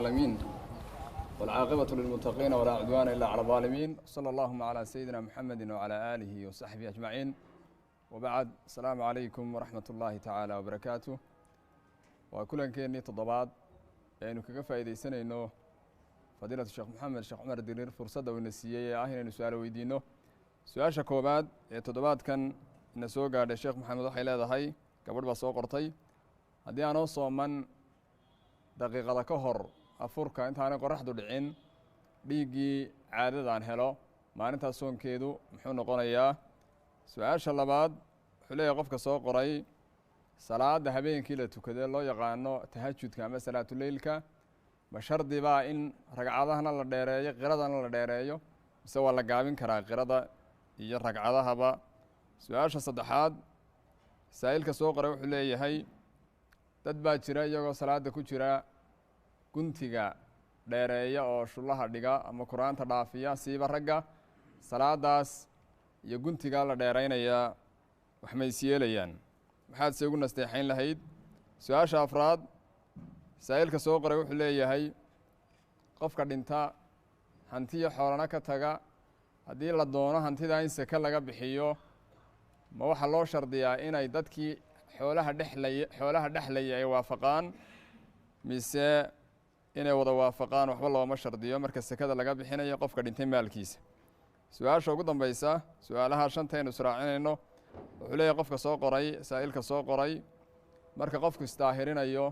العالمين، والعاقبة للمتقين، ولا عدوان إلا على الظالمين، صلى اللهم على سيدنا محمد وعلى آله وصحبه أجمعين، وبعد، السلام عليكم ورحمة الله تعالى وبركاته. Waa kulankeenii toddobaad ee aynu kaga faa'iidaysanayno fadiilatu Sheekh Maxamed Sheekh Cumar Diriir fursadda uu ina siiyey ee ah inaynu su-aalo weydiinno. Su-aasha koowaad ee toddobaadkan ina soo gaadhay, Sheekh Maxamed, waxay leedahay, gabadh baa soo qortay: haddii aanoo sooman daqiiqada ka hor afurka, intaanay qoraxdu dhicin, dhiiggii caadadaan helo, maalintaas soonkeedu muxuu noqonayaa? Su-aasha labaad wuxuu leeyahay qofka soo qoray: salaada habeenkii la tukade loo yaqaano tahajudka ama salaatuleylka, ma shardi baa in ragcadahana la dheereeyo, qiradana la dheereeyo, mise waa la gaabin karaa qirada iyo ragcadahaba? Su-aasha saddexaad saa'ilka soo qoray wuxuu leeyahay: dad baa jira iyagoo salaada ku jira guntiga dheereeya oo shullaha dhiga ama qur-aanta dhaafiya, siiba ragga, salaadaas iyo guntigaa la dheeraynayaa wax ma is yeelayaan? Maxaad se ugu nasteexayn lahayd? Su-aasha afraad saa'ilka soo qoray wuxuu leeyahay: qofka dhinta, hantiyo xoolana ka taga, haddii la doono hantidaa in seke laga bixiyo, ma waxaa loo shardiyaa inay dadkii xoolaha dhexlaya, xoolaha dhexlaya ay waafaqaan, mise inay wada waafaqaan waxba looma shardiyo marka sekada laga bixinayo qofka dhintay maalkiisa? Su-aasha ugu dambaysa, su-aalaha shantaynu israacinayno, wuxuu leeyahay qofka soo qoray, saa'ilka soo qoray: marka qofku isdaahirinayo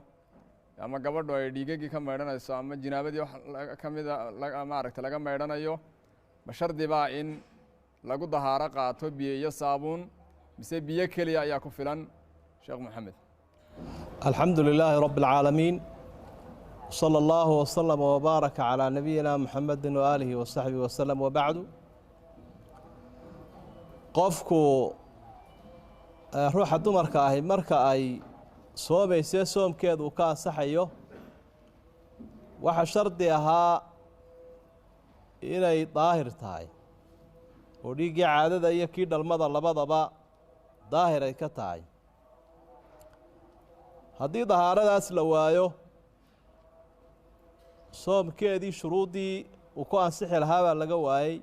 ama gabadhu ay dhiigagii ka maydhanayso ama jinaabadii wax ka mida maaragta laga maydhanayo, ma shardi baa in lagu dahaaro qaato biyo iyo saabuun, mise biyo keliya ayaa ku filan? Sheekh Moxamed. Alxamdu lilaahi rabi اlcaalamiin, wsala allahu waslama wbaaraka calaa nabiyina muxamedi waaalihi wasaxbihi waslem, wabacdu. Qofku, ruuxa dumarka ahi, marka ay soomaysee soomkeedu uu ka ansaxayo, waxaa shardi ahaa inay daahir tahay oo dhiiggii caadada iyo kii dhalmada labadaba daahir ay ka tahay. Haddii dahaaradaas la waayo, soomkeedii shuruuddii uu ku ansixi lahaa baa laga waayey,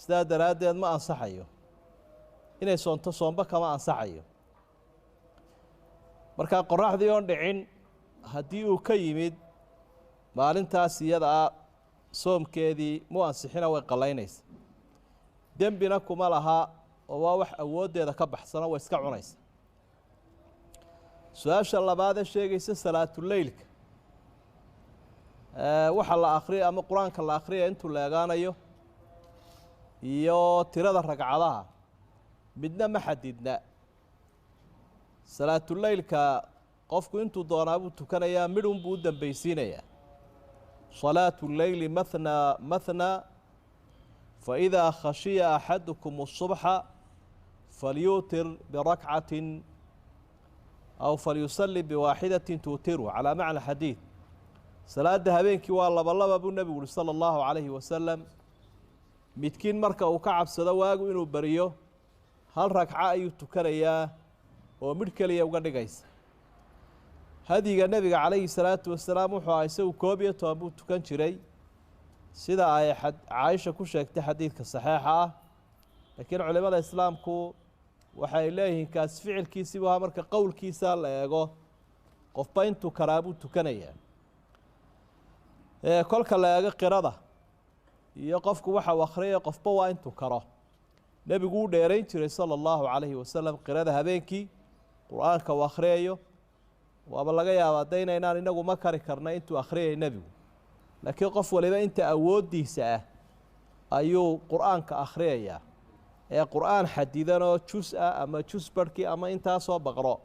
sidaa daraaddeed ma ansaxayo inay soonto, soomba kama ansaxayo. Markaa qoraxdii oon dhicin haddii uu ka yimid maalintaas iyada ah, soomkeedii mu ansixina, way qallaynaysa, dembina kuma laha oo waa wax awooddeeda ka baxsano, way iska cunaysa. Su-aasha labaadee sheegaysa salaatuleylka waxa la akhriya ama qur-aanka la akhriyaya intuu leegaanayo iyo tirada ragcadaha, midna ma xadidna. Salaatuleylka qofku intuu doonaa buu tukanayaa, midhun buu u dambaysiinayaa. Salaatu leyli mathna mathna, faidaa khashiya axadukum الصubxa falyuutir birakcatin aw falyusalli biwaaxidatin tuutiru, calaa macna xadiid. Salaadda habeenkii waa laba laba buu nebigu uhi sala allahu calayhi wasalam. Midkiin marka uu ka cabsado waagu inuu beriyo, hal ragco ayuu tukanayaa oo midh keliya uga dhigaysa. Hadyiga nebiga calayhi salaatu wasalaam wuxuu aha isagu 11 buu tukan jiray, sida ay Caaisha ku sheegtay xadiidka saxeixa ah. Laakiin culimada islaamku waxay leeyihiin kaas ficilkiisiibuu ahaa, marka qowlkiisa la eego qofba intuu karaa buu tukanayaa. Kolka la eego qirada iyo qofku waxa uu akhriyay, qofba waa intuu karo. Nebigu uu dheerayn jiray sala allahu calayhi wasalam qirada habeenkii, qur-aanka uu akhriyayo. Waaba laga yaabaa de inaynaan inagu ma kari karna intuu akhriyay nebigu, laakiin qof waliba inta awooddiisa ah ayuu qur-aanka akhriyayaa. Ee qur-aan xadidan oo jus ah ama jus barhkii ama intaasoo baqro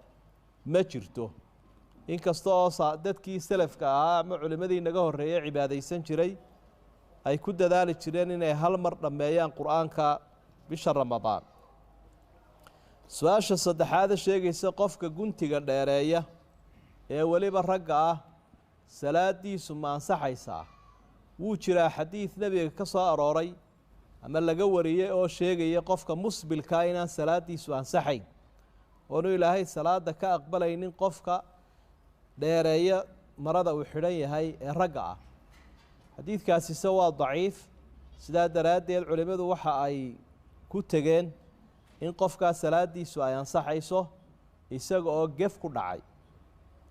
ma jirto, inkasta oo dadkii selafka ahaa ama culimmadii naga horreeyey cibaadaysan jiray ay ku dadaali jireen inay hal mar dhammeeyaan qur-aanka bisha Ramadaan. Su-aasha saddexaada sheegaysa qofka guntiga dheereeya ee weliba ragga ah, salaadiisu ma ansaxaysaa? Wuu jiraa xadiid nebiga ka soo arooray ama laga wariyey oo sheegaya qofka musbilkaa inaan salaadiisu ansaxayn, oonu Ilaahay salaada ka aqbalaynin qofka dheereeya marada uu xidhan yahay ee ragga ah. Xadiidkaasise waa daciif, sidaa daraaddeed culimmadu waxa ay ku tegeen in qofkaa salaadiisu ay ansaxayso isaga oo gef ku dhacay.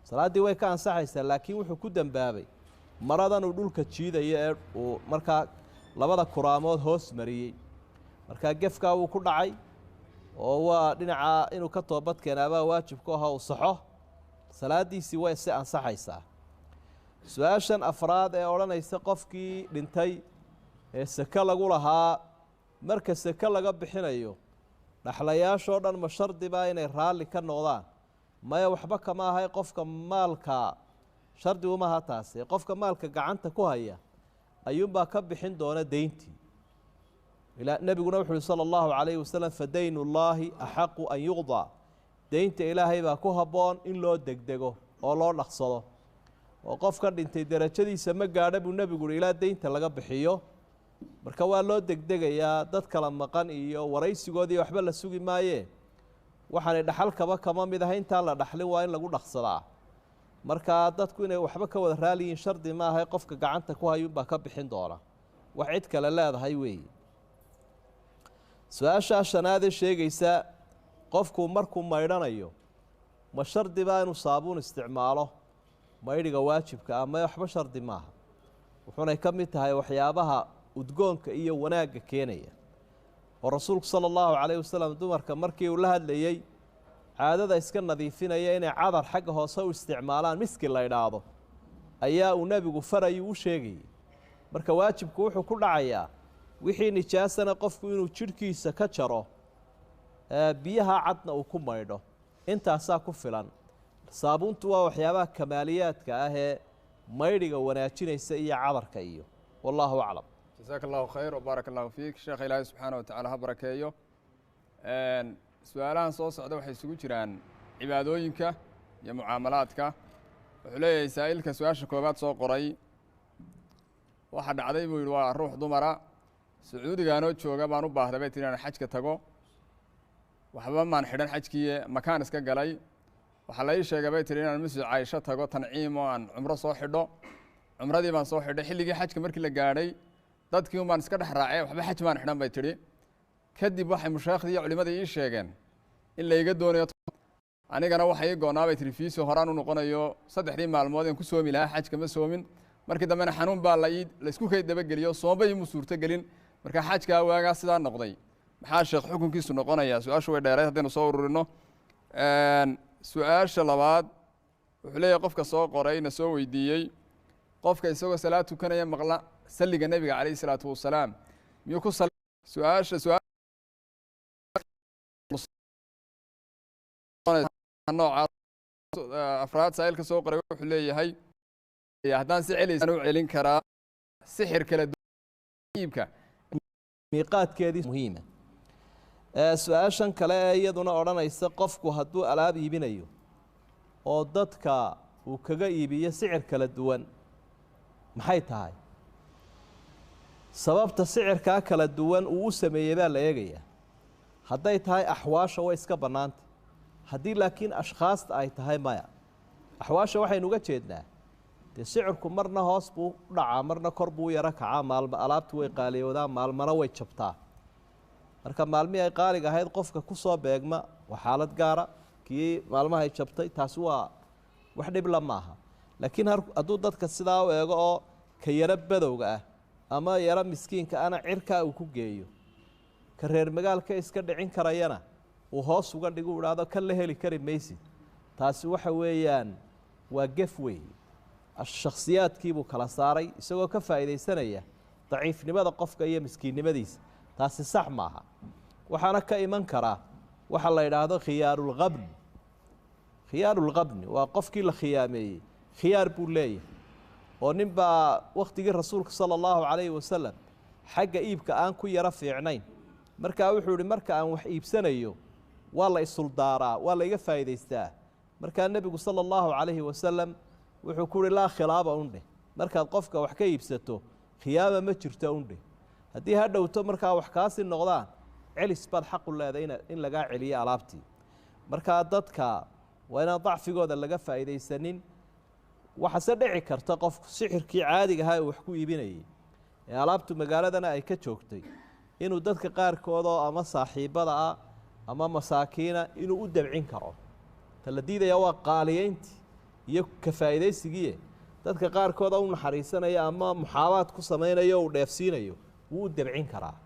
Salaaddii way ka ansaxaysaa, laakiin wuxuu ku dembaabay maradan uu dhulka jiidayo ee uu markaa labada kuraamood hoos mariyey. Markaa gefkaa wuu ku dhacay oo waa dhinaca inuu ka toobad keenaabaa waajib ku aha uu saxo, salaaddiisii way si ansaxaysaa. Su-aashan afraad ee odhanaysa qofkii dhintay ee seke lagu lahaa, marka seke laga bixinayo dhaxlayaashoo dhan ma shardi baa inay raalli ka noqdaan? Maya, waxba kama ahay. Qofka maalka shardi umaha taasi, qofka maalka gacanta ku haya ayuunbaa ka bixin doona deyntii. Nebiguna wuxu uhi sala allahu calayhi wasalam: fadaynu llaahi axaqu an yuqdaa. Deynta ilaahay baa ku habboon in loo degdego oo loo dhaqsado, oo qofka dhintay derajadiisa ma gaadha buu nebigu uhi ilaa deynta laga bixiyo. Marka waa loo degdegayaa, dad kala maqan iyo waraysigoodii waxba la sugi maayee. Waxaanay dhaxalkaba kama mid ahay, intaan la dhaxlin waa in lagu dhaqsadaa. Markaa dadku inay waxba ka wada raaliyiin shardi ma ahay, qofka gacanta ku hayuunbaa ka bixin doona, wax cid kale leedahay weeye. Su-aashaa shanaadee sheegaysa qofku markuu maydhanayo ma shardi baa inuu saabuun isticmaalo maydhiga waajibka ah? Maya, waxba shardi maaha. Wuxuunay ka mid tahay waxyaabaha udgoonka iyo wanaagga keenaya, oo rasuulku sala allahu calayhi wasalam dumarka markii uu la hadlayey caadada iska nadiifinaya inay cadar xagga hoose u isticmaalaan, miski la idhaahdo, ayaa uu nebigu farayuu u sheegayey. Marka waajibku wuxuu ku dhacayaa wixii nijaasana qofku inuu jidhkiisa ka jaro, biyaha cadna uu ku maydho, intaasaa ku filan. Saabuuntu waa waxyaabaha kamaaliyaadka ah ee maydhiga wanaajinaysa iyo cadarka iyo, wallaahu aclam. Jasaaka allahu khayr wbaarak allahu fiik, sheekha. Ilaahay subxaana wa tacala ha barakeeyo. Su-aalahan soo socda waxay isugu jiraan cibaadooyinka iyo mucaamalaadka. Wuxuu leeyahay saa'ilka su-aasha koowaad soo qoray: waxaa dhacday buu yidhi, waa ruux dumara, Sacuudigaanoo jooga baan u baahday bay tiri inaan xajka tago. Waxba maan xidhan xajkiiye, makaan iska galay. Waxaa la ii sheegay bay tihi inaan Masjid Caisho tago, Tanciim, oo aan cumro soo xidho. Cumradii baan soo xidhay. Xilligii xajka markii la gaadhay, dadkii un baan iska dhex raacay, waxba xaj maan xidhan bay tidhi. Kadib waxay mushaakhdii iyo culimadii ii sheegeen in layga doonayo, anigana waxay ii go'naa bay tihi fiisi horaan u noqonayo. 3dii maalmood in ku soomi lahaa xajka ma soomin. Markii dambena xanuun baa la ii laysku kay dabageliyo, soomba imu suurtogelin. Marka xajkaa waagaa sidaa noqday, maxaa sheekh xukunkiisu noqonayaa? Su-aashu way dheerayd haddaynu soo ururino. Su-aasha labaad wuxuu leeyahay qofka soo qoray na soo weydiiyey: qofka isagoo salaad tukanaya maqla salliga nebiga calayhi isalaatu wasalaam, miyuu ku su-aasha noocaas? Afraad saa'ilka soo qoray wuxuu leeyahay: haddaan si celisaan u celin karaa sixir kala iibka? Miiqaadkeedii muhiima. Su-aashan kale ee iyaduna odhanaysa qofku hadduu alaab iibinayo oo dadka uu kaga iibiyo sicir kala duwan, maxay tahay sababta sicirkaa kala duwan uu u sameeyey baa la eegayaa. Hadday tahay axwaasha, way iska bannaantay. Haddii laakiin ashkhaasta ay tahay, maya. Axwaasha waxaynu uga jeednaa dee sicirku marna hoos buu u dhacaa, marna kor buu u yaro kacaa. Maalma alaabtu way qaaliyoodaa, maalmana way jabtaa. Marka maalmihii ay qaaliga ahayd qofka ku soo beegma waa xaalad gaara, kii maalmahay jabtay taasi waa wax dhibla maaha. Laakiin hadduu dadka sidaa u eego oo ka yaro badowga ah ama yaro miskiinka ana cirkaa uu ku geeyo, ka reer magaalka iska dhicin karayana uu hoos uga dhigu idhaahdo kan la heli kari maysid, taasi waxa weeyaan waa gef weeye. Shakhsiyaadkiibuu kala saaray isagoo ka faa'iidaysanaya daciifnimada qofka iyo miskiinnimadiisa. Taasi sax maaha. Waxaana ka iman karaa waxa la yidhaahdo khiyaarulkhabn. Khiyaarulkhabni waa qofkii la khiyaameeyey, khiyaar buu leeyahay. Oo nin baa wakhtigii rasuulka sala allahu calayhi wasalam xagga iibka aan ku yaro fiicnayn. Markaa wuxuu ihi: marka aan wax iibsanayo waa la isuldaaraa, waa la iga faa'iidaystaa. Markaa nebigu sala allahu calayhi wasalam wuxuu ku uhi: laa khilaaba undheh, markaad qofka wax ka iibsato khiyaama ma jirto undheh. Haddii ha dhowto markaa wax kaasi noqdaan, celis baad xaqu leedahay in lagaa celiyo alaabtii. Markaa dadka waa inaan dacfigooda laga faa'iidaysanin. Waxaase dhici karta qofku sixirkii caadiga ahaa ee wax ku iibinayay ee alaabtu magaaladana ay ka joogtay inuu dadka qaarkood oo ama saaxiibada ah ama masaakiina inuu u dabcin karo. Ta la diidaya waa qaaliyeyntii iyo ka faa'iidaysigiie dadka qaarkood u naxariisanaya ama muxaabaad ku samaynayo uu dheefsiinayo wuu u dabcin karaa.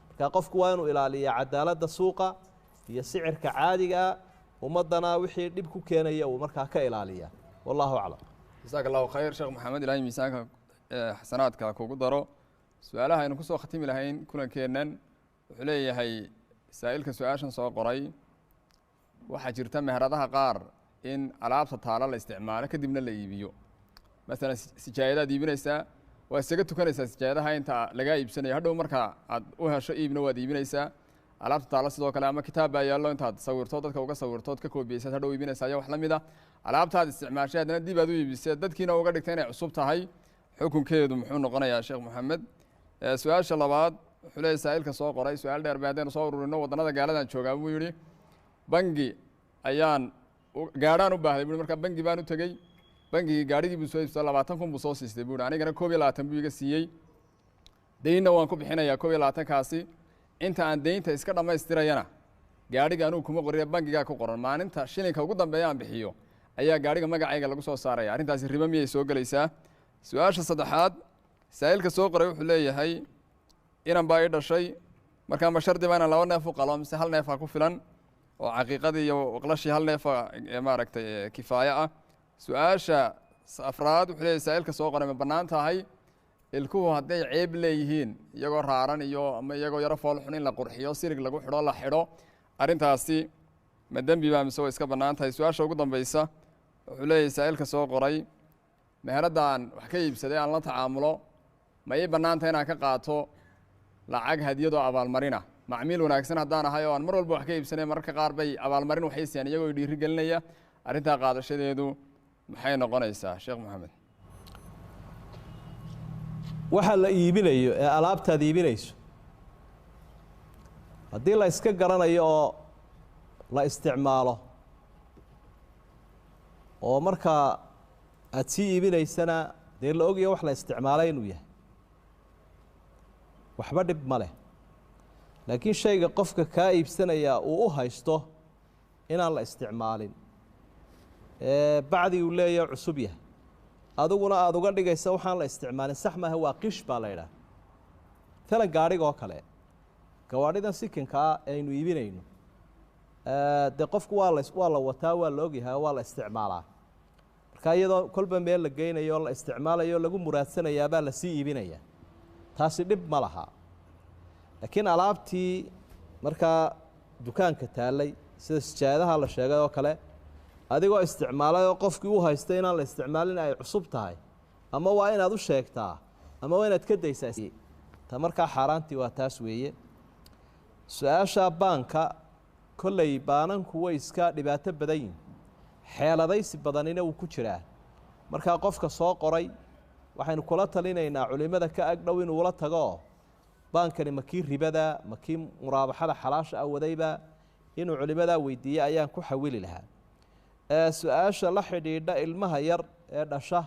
Marka qofku waa inuu ilaaliyaa cadaaladda suuqa iyo sicirka caadiga ah, ummaddana wixii dhib ku keenaya uu markaa ka ilaaliyaa. Wallahu aclam. Jasaaka allahu khayr Sheekh Maxamed, Ilaahay miisaanka xasanaadka kugu daro. Su-aalaha aynu kusoo khatimi lahayn kulankeennan wuxuu leeyahay saa'ilka su-aashan soo qoray: waxaa jirta meheradaha qaar in alaabta taalo la isticmaalo kadibna la iibiyo. Masalan sijaayadaad iibinaysaa, waa isaga tukanaysaa sijaayadaha inta lagaa iibsanayo, hadhow marka aad u hesho iibna waad iibinaysaa alaabta taalo. Sidoo kale ama kitaab baa yaallo, intaad sawirto dadka uga sawirtood ka koobiyeysaad hadhow iibinaysaa iyo wax la mid a. Alaabtaad isticmaashay haddana dib aad u iibisay, dadkiina uga dhigtay inay cusub tahay, xukunkeedu muxuu noqonayaa, Sheekh Maxamed? Su-aasha labaad wuxuu leeyahy saa'ilka soo qoray, su-aal dheer bay haddaynu soo ururino, waddannada gaaladan joogaa buu yidhi, bangi ayaan gaadhaan u baahday bui, markaa bangi baan u tegey, bangigii gaadhigii buu soo iibsaday, 20,000 buu soo siistay buu yidhi, anigana 21 buu iga siiyey, deynna waan ku bixinayaa 21-kaasi. Inta aan deynta iska dhammaystirayana gaadhiga anugu kuma qorine, bangigaa ku qoran, maalinta shilinka ugu dambeeya aan bixiyo ayaa gaadhiga magacayga lagu soo saaraya. Arrintaasi ribo miyay soo gelaysaa? Su-aasha saddexaad saa'ilka soo qoray wuxuu leeyahay: inan baa ii dhashay, markaa ma shardi baa inaan 2 neef u qalo mise hal neefaa ku filan oo caqiiqadii iyo waqlashii hal neefa maaragtay kifaaye ah? Su-aasha afraad wuxuu leeyahay saa'ilka soo qoray: ma bannaan tahay ilkuhu hadday ceeb leeyihiin, iyagoo raaran iyo ama iyagoo yaro fool xun, in la qurxiyo, silig lagu xidho, la xidho? Arrintaasi ma dembi baa mise way iska bannaan tahay? Su-aasha ugu dambaysa wuxuu leeyahay saa'ilka soo qoray: meheradaan wax ka iibsaday aan la tacaamulo, ma ii bannaan tahay inaan ka qaato lacag hadiyadoo abaalmarina? Macmiil wanaagsan haddaan ahay oo aan mar walba wax ka iibsanay, mararka qaar bay abaalmarin waxay siiyaan iyagoo dhiiri gelinaya. Arrintaa qaadashadeedu maxay noqonaysaa, Sheekh Maxamed? Waxa la iibinayo ee alaabtaad iibinayso haddii la iska garanayo oo la isticmaalo oo markaa aada sii iibinaysana dee la ogaya wax la isticmaalay inuu yahay, waxba dhib ma leh. Laakiin shayga qofka kaa iibsanayaa uu u haysto inaan la isticmaalin ee bacdi uu leeyaho cusub yahay, adiguna aada uga dhigaysa waxaan la isticmaalin, sax maaha, waa qish baa la idhaha. Talan gaadhiga oo kale, gawaadhidan sikinkaa aynu iibinayno, dee qofku waa la waa la wataa, waa la ogyahay, waa la isticmaalaa. Marka iyadoo kolba meel la geynayo la isticmaalayo lagu muraadsanayaabaa lasii iibinaya, taasi dhib ma laha. Laakiin alaabtii markaa dukaanka taallay, sida sijaayadaha la sheegay oo kale, adigoo isticmaalay oo qofkii u haystay inaan la isticmaalin ay cusub tahay, ama waa inaad u sheegtaa ama waa inaad ka daysaa. Ta markaa xaaraantii waa taas weeye. Su-aasha baanka, kolley baananku way iska dhibaato badan yihin, xeeladaysi badanina wuu ku jiraa. Markaa qofka soo qoray waxaynu kula talinaynaa culimada ka agdhow inuu ula tago, baankani ma kii ribada ma kii muraabaxada xalaasha ah wadayba, inuu culimadaa weydiiye ayaan ku xawili lahaa. Su-aasha la xidhiidha ilmaha yar ee dhasha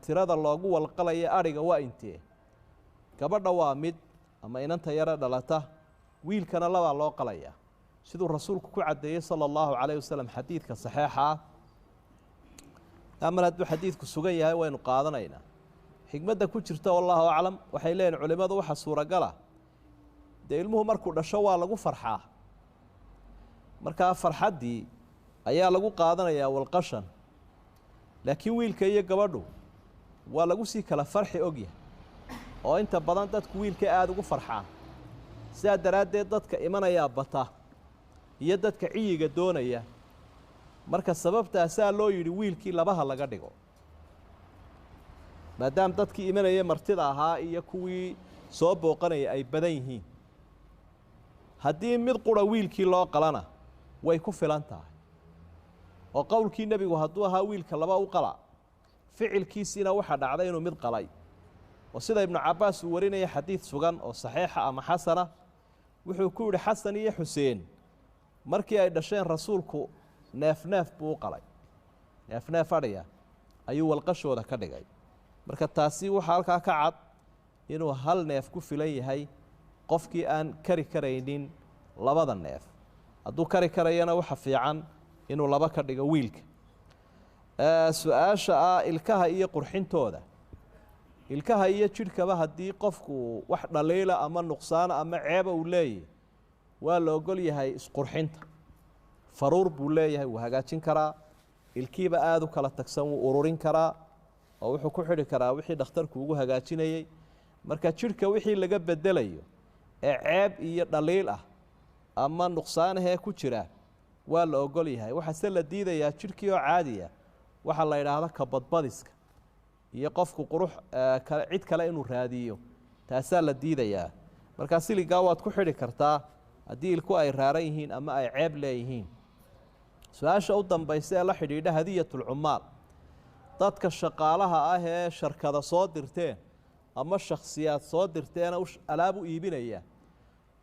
tirada loogu walqalaya adhiga waa intee? Gabadha waa mid ama inanta yare dhalata, wiilkana labaa loo qalaya, siduu rasuulku ku caddeeyey sala allahu calayh wasalam xadiidka saxeexa ah. Mar hadduu xadiidku sugan yahay waynu qaadanaynaa. Xikmadda ku jirta wallaahu aclam, waxay leeyihin culimmadu waxa suuragala dee ilmuhu markuu dhasho waa lagu farxaa, markaa farxaddii ayaa lagu qaadanayaa walqashan. Laakiin wiilka iyo gabadhu waa lagu sii kala farxi ogyahay, oo inta badan dadku wiilka aada ugu farxaan, sidaa daraaddeed dadka imanayaa bata iyo dadka ciyiga doonaya. Marka sababtaasaa loo yidhi wiilkii labaha laga dhigo, maadaama dadkii imanaya martida ahaa iyo kuwii soo booqanaya ay badan yihiin. Haddii mid qura wiilkii loo qalana way ku filan tahay, oo qowlkii nebigu hadduu ahaa wiilka laba u qala, ficilkiisiina waxaa dhacday inuu mid qalay. Oo sida Ibnu Cabbaas uu warinaya xadiid sugan oo saxiixa ama xasana, wuxuu ku yidhi Xasan iyo Xuseen markii ay dhasheen rasuulku neef neef buu u qalay, neef neef adhiya Ayuu walqashooda ka dhigay. Marka taasi waxaa halkaa ka cad inuu hal neef ku filan yahay qofkii aan kari karaynin labada neef. Hadduu kari karayana waxa fiican inuu laba ka dhigo wiilka. Su-aasha ah ilkaha iyo qurxintooda, ilkaha iyo jidhkaba haddii qofku wax dhaliila ama nuqsaana ama ceeba uu leeyahy, waa la ogol yahay isqurxinta. Faruur buu leeyahay, wuu hagaajin karaa. Ilkiiba aada u kala tagsan wuu ururin karaa oo wuxuu ku xidhi karaa wixii dhakhtarku ugu hagaajinayey. Marka jidhka wixii laga bedelayo ee ceeb iyo dhaliil ah ama nuqsaanahee ku jira waa la ogol yahay. Waxaase la diidayaa jidhkii oo caadiya waxaa la idhaahda kabadbadiska iyo qofku qurux kale cid kale inuu raadiyo, taasaa la diidayaa. Markaa siligaa waad ku xidhi kartaa haddii ilku ay raaran yihiin ama ay ceeb leeyihiin. Su-aasha u dambaysa ee la xidhiidha hadiyatulcumaal, dadka shaqaalaha ah ee sharkada soo dirteen ama shakhsiyaad soo dirteena alaab u iibinaya,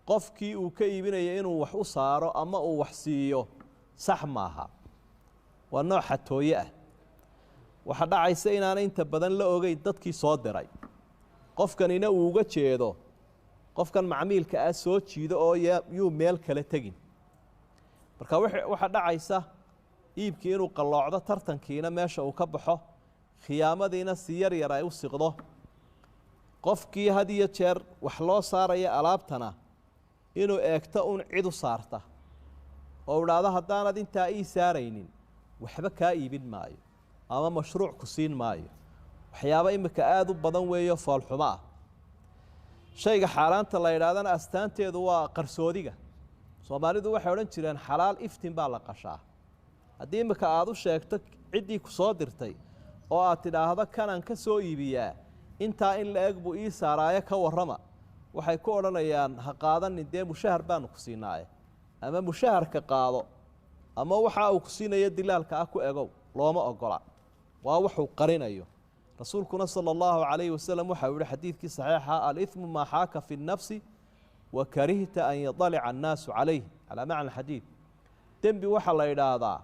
qofkii uu ka iibinaya inuu wax u saaro ama uu wax siiyo sax maaha, waa nooc xatooye ah. Waxaa dhacaysa inaanay inta badan la ogeyn dadkii soo diray, qofkanina uu uga jeedo qofkan macmiilka ah soo jiido oo yuu meel kale tegin. Marka waxaa dhacaysa iibkii inuu qalloocdo, tartankiina meesha uu ka baxo, khiyaamadiina si yar yar ay u siqdo. Qofkii had iyo jeer wax loo saaraya alaabtana inuu eegto un cid u saarta oo idhaahdo haddaanad intaa ii saaraynin waxba kaa iibin maayo ama mashruuc ku siin maayo. Waxyaaba imika aada u badan weeyo foolxumo ah. Shayga xaaraanta la yidhahdana astaanteedu waa qarsoodiga. Soomaalidu waxay odhan jireen xalaal iftin baa la qashaa. Haddii imika aada u sheegto ciddii ku soo dirtay oo aad tidhaahdo kanaan ka soo iibiyaa intaa in la eg buu ii saaraayo ka warrama, waxay ku odhanayaan ha qaadanin, dee mushahar baanu ku siinaaye, ama mushaharka qaado ama waxa uu ku siinayo dilaalka ah ku egow. Looma ogola, waa wuxuu qarinayo. Rasuulkuna sala allahu calayhi wasalam waxa uu yihi xadiidkii saxiixa: alithmu maa xaaka fi nnafsi wa karihta an yadalica annaasu calayh, calaa macna alxadiid. Dembi waxaa la idhaahdaa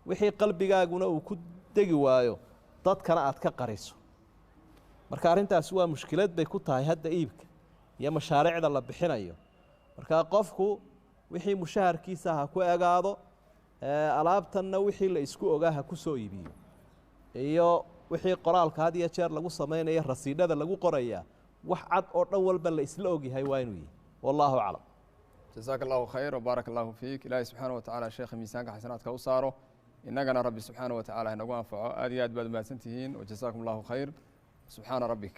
wixii qalbigaaguna uu ku degi waayo dadkana aad ka qariso. Marka arrintaasi waa mushkilad bay ku tahay hadda iibka iyo mashaariicda la bixinayo. Marka qofku wixii mushaharkiisa ha ku egaado, alaabtanna wixii la isku ogaa ha ku soo iibiyo, iyo wixii qoraalka had iyo jeer lagu samaynayo rasiidhada lagu qorayaa wax cad oo dhan walba la isla ogyahay waa inuu yihi. Wallaahu aclam. Jasaaka allahu khayr wbaarak allahu fiik. Ilaahay subxaana wa tacala sheekha miisaanka xasanaadka u saaro, innagana Rabbi subxaana wa tacala inagu anfaco. Aad iyo aad baad mahadsan tihiin, wajasaakum allahu khayr. Subxaana rabbik.